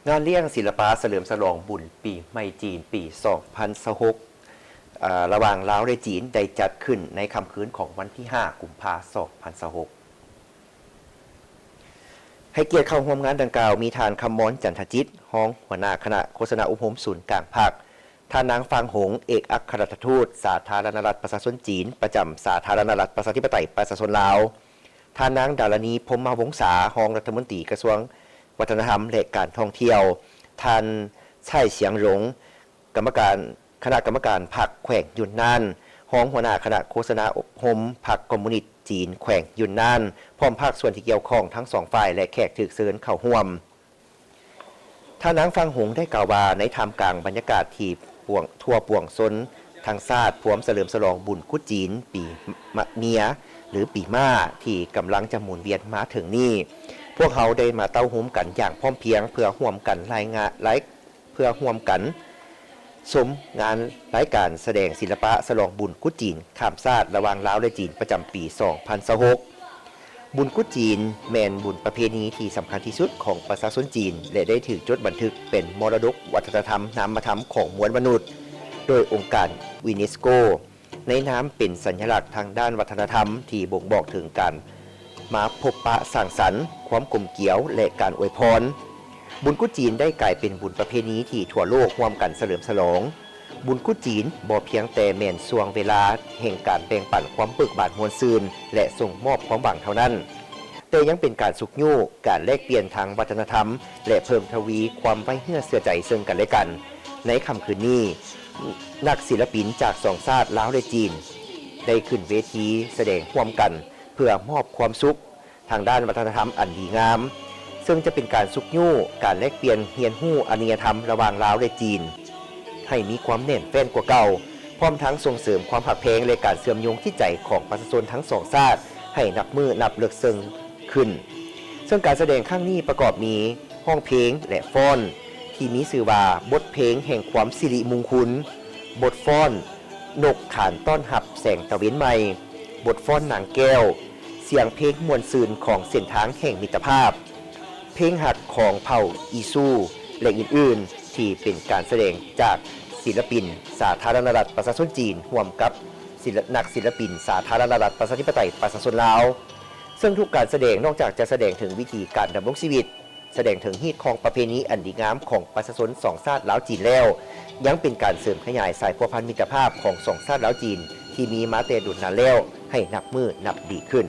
ງານລ້ຽງສິລະປະສະເຫຼີມສະຫຼອງບຸນປີໃໝ່ຈີນປີສອງພັນຊາວຫົກ ເອີ່ ລະຫວ່າງລາວ ແລະ ຈີນ ໄດ້ຈັດຂຶ້ນໃນຄ່ຳຄືນຂອງວັນທີຫ້າ ກຸມພາ ສອງພັນຊາວຫົກ. ໃຫ້ກຽດເຂົ້າຮ່ວມງານດັ່ງກ່າວ ມີທ່ານ ຄຳມອນ ຈັນທະຈິດ ຮອງຫົວໜ້າຄະນະໂຄສະນາອົບຮົມສູນກາງພັກ, ທ່ານນາງ ຟາງຫົງ ເອກອັກຄະລັດຖະທູດສາທາລະນະລັດປະຊາຊົນຈີນ ປະຈຳສາທາລະນະລັດປະຊາທິປະໄຕປະຊາຊົນລາວ, ທ່ານນາງ ດາລະນີ ພົມມະວົງສາ ຮອງລັດຖະມົນຕີກະຊວງວັດທະນະທຳ ແລະ ການທ່ອງທ່ຽວ, ທ່ານ ໄຊສຽງຫຼົງ ກຳມະການ ຄະນະກຳມະການພັກແຂວງຢຸນນານ, ຮອງຫົວໜ້າຄະນະໂຄສະນາອົບຮົມພັກຄອມມູນິດຈີນແຂວງຢຸນນານ, ພ້ອມພາກສ່ວນທີ່ກ່ຽວຂ້ອງທັງສອງຝ່າຍ ແລະ ແຂກຖືກເຊີນເຂົ້າຮ່ວມ. ທ່ານນາງ ຟາງຫົງ ໄດ້ກ່າວວ່າ ໃນທ່າມກາງບັນຍາກາດທີ່ປວງ ທົ່ວປວງຊົນທັງຊາດພວມສະເຫຼີມສະຫຼອງບຸນກຸດຈີນປີມະເມຍ ຫຼື ປີມ້າ ທີ່ກຳລັງຈະໝູນວຽນມາເຖິງນີ້, ພວກເຮົາໄດ້ມາເຕົ້າໂຮມກັນຢ່າງພ້ອມພຽງ ເພື່ອຮ່ວມກັນລາຍງານ ລາຍ ເພື່ອຮ່ວມກັນຊົມງານລາຍການສະແດງສິລະປະສະຫຼອງບຸນກຸດຈີນຂ້າມຊາດລະຫວ່າງລາວ ແລະ ຈີນ ປະຈຳປີສອງພັນຊາວຫົກ. ບຸນກຸດຈີນແມ່ນບຸນປະເພນີທີ່ສຳຄັນທີ່ສຸດຂອງປະຊາຊົນຈີນ ແລະ ໄດ້ຖືກຈົດບັນທຶກເປັນມໍລະດົກວັດທະນະທຳນາມະທຳຂອງມວນມະນຸດ ໂດຍອົງການຢູເນສໂກ ໃນນາມເປັນສັນຍະລັກທາງດ້ານວັດທະນະທຳທີ່ບົ່ງບອກເຖິງການມາພົບປະສັງສັນ, ຄວາມກົມກຽວ ແລະ ການອວຍພອນ. ບຸນກຸດຈີນໄດ້ກາຍເປັນບຸນປະເພນີທີ່ທົ່ວໂລກຮ່ວມກັນສະເຫຼີມສະຫຼອງ. ບຸນກຸດຈີນບໍ່ພຽງແຕ່ແມ່ນຊ່ວງເວລາແຫ່ງການແບ່ງປັນຄວາມເບີກບານມ່ວນຊື່ນ ແລະ ສົ່ງມອບຄວາມຫວັງເທົ່ານັ້ນ, ແຕ່ຍັງເປັນການຊຸກຍູ້, ການແລກປ່ຽນທາງວັດທະນະທຳ ແລະ ເພີ່ມທະວີຄວາມໄວ້ເນື້ອເຊື່ອໃຈເຊິ່ງກັນແລະກັນ. ໃນຄ່ຳຄືນນີ້, ນັກສິລະປິນຈາກສອງຊາດລາວ ແລະ ຈີນ ໄດ້ຂຶ້ນເວທີສະແດງຮ່ວມກັນ ເພື່ອມອບຄວາມສຸກທາງດ້ານວັດທະນະທຳອັນດີງາມ, ເຊິ່ງຈະເປັນການຊຸກຍູ້ການແລກປ່ຽນຮຽນຮູ້ອາລິຍະທຳລະຫວ່າງລາວ ແລະ ຈີນ ໃຫ້ມີຄວາມແໜ້ນແຟ້ນກວ່າເກົ່າ, ພ້ອມທັງສົ່ງເສີມຄວາມຮັກແພງ ແລະ ການເຊື່ອມໂຍງຈິດໃຈຂອງປະຊາຊົນທັງສອງຊາດໃຫ້ນັບມື້ນັບເລິກເຊິ່ງຂຶ້ນ. ເຊິ່ງການສະແດງຄັ້ງນີ້ປະກອບມີຮ້ອງເພງ ແລະ ຟ້ອນ ທີ່ມີຊື່ວ່າ ບົດເພງແຫ່ງຄວາມສິລິມຸງຄຸນ, ບົດຟ້ອນ ນົກຂານຕ້ອນຮັບແສງຕາເວັນໃໝ່, ບົດຟ້ອນນາງແກ້ວ, ສຽງເພງມ່ວນຊື່ນຂອງເສັ້ນທາງແຫ່ງມິດຕະພາບ, ເພງຮັກຂອງເຜົ່າອີຊູ ແລະ ອື່ນໆ ທີ່ເປັນການສະແດງຈາກສິລະປິນສາທາລະນະລັດປະຊາຊົນຈີນ ຮ່ວມກັບສິລະ ນັກສິລະປິນສາທາລະນະລັດປະຊາທິປະໄຕປະຊາຊົນລາວ, ເຊິ່ງທຸກການສະແດງນອກຈາກຈະສະແດງເຖິງວິຖີການດຳລົງຊີວິດ, ສະແດງເຖິງຮີດຄອງປະເພນີອັນດີງາມຂອງປະຊາຊົນສອງຊາດລາວຈີນແລ້ວ, ຍັງເປັນການເສີມຂະຫຍາຍສາຍພົວພັນມິດຕະພາບຂອງສອງຊາດລາວຈີນທີ່ມີມາແຕ່ດົນນານແລ້ວໃຫ້ນັບມື້ນັບດີຂຶ້ນ.